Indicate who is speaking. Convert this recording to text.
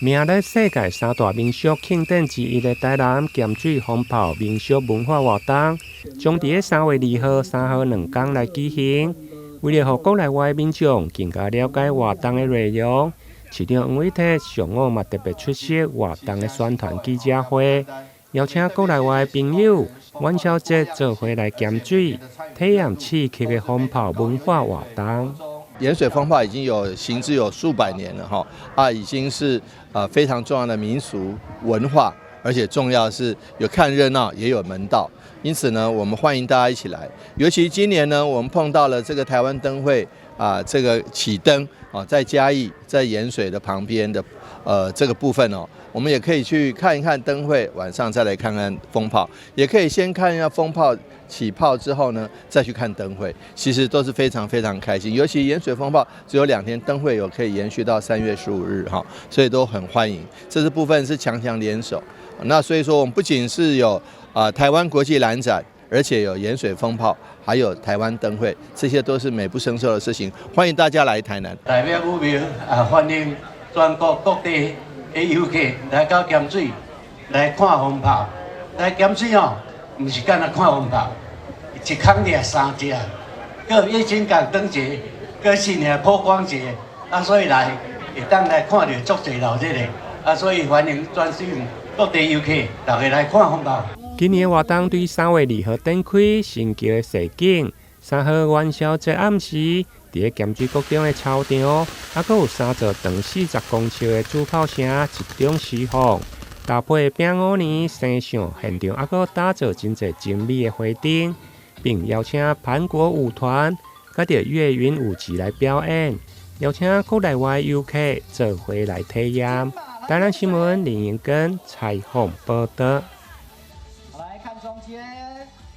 Speaker 1: 名列世界三大民俗慶典之一的台南鹹水蜂炮民俗文化活動，將佇3月2號、3號2工來舉行。為了予國內外民眾更加了解活動的內容，市長黃偉哲上午嘛特別出席活動的宣傳記者會，邀請國內外朋友元宵節做伙來鹹水，體驗刺激的蜂炮文化活動。
Speaker 2: 鹽水蜂炮已經有行之有數百年了，哈啊，已經是非常重要的民俗文化，而且重要是有看熱鬧，也有門道。因此呢，我們歡迎大家一起來。尤其今年呢，我們碰到了這個台灣燈會啊，這個啟燈啊，在嘉義在鹽水的旁邊的這個部分哦，我們也可以去看一看燈會，晚上再來看看蜂炮，也可以先看一下蜂炮起炮之後呢，再去看燈會，其實都是非常非常開心。尤其鹽水蜂炮只有2天，燈會有可以延續到3月15日哈，所以都很歡迎。這是部分是強強聯手。那所以說，我們不僅是有啊台灣國際蘭展，而且有鹽水蜂炮，還有台灣燈會，這些都是美不勝收的事情。歡迎大家來台南。
Speaker 3: 代表武廟啊，歡迎全國各地的遊客來到鹹水來看蜂炮。來鹹水哦，毋是干焦看蜂炮，一空掠三隻，閣有月神港燈節，閣新年普光節，啊，所以來會當來看著足濟鬧熱的，啊，所以歡迎全省各地遊客大家來看蜂炮。
Speaker 1: 今年活動對3月2號展開新橋的踅景，3號元宵節暗時，佇咧鹹水國中的操場，猶閣有三座長40公尺的主炮城集中施放，搭配餅五年生相，現場猶閣打造真濟精美的花燈，並邀請盤國舞團佮著岳雲舞集來表演，邀請國內外遊客做伙來體驗。台南新聞林英根採訪報導。
Speaker 4: 來看中間。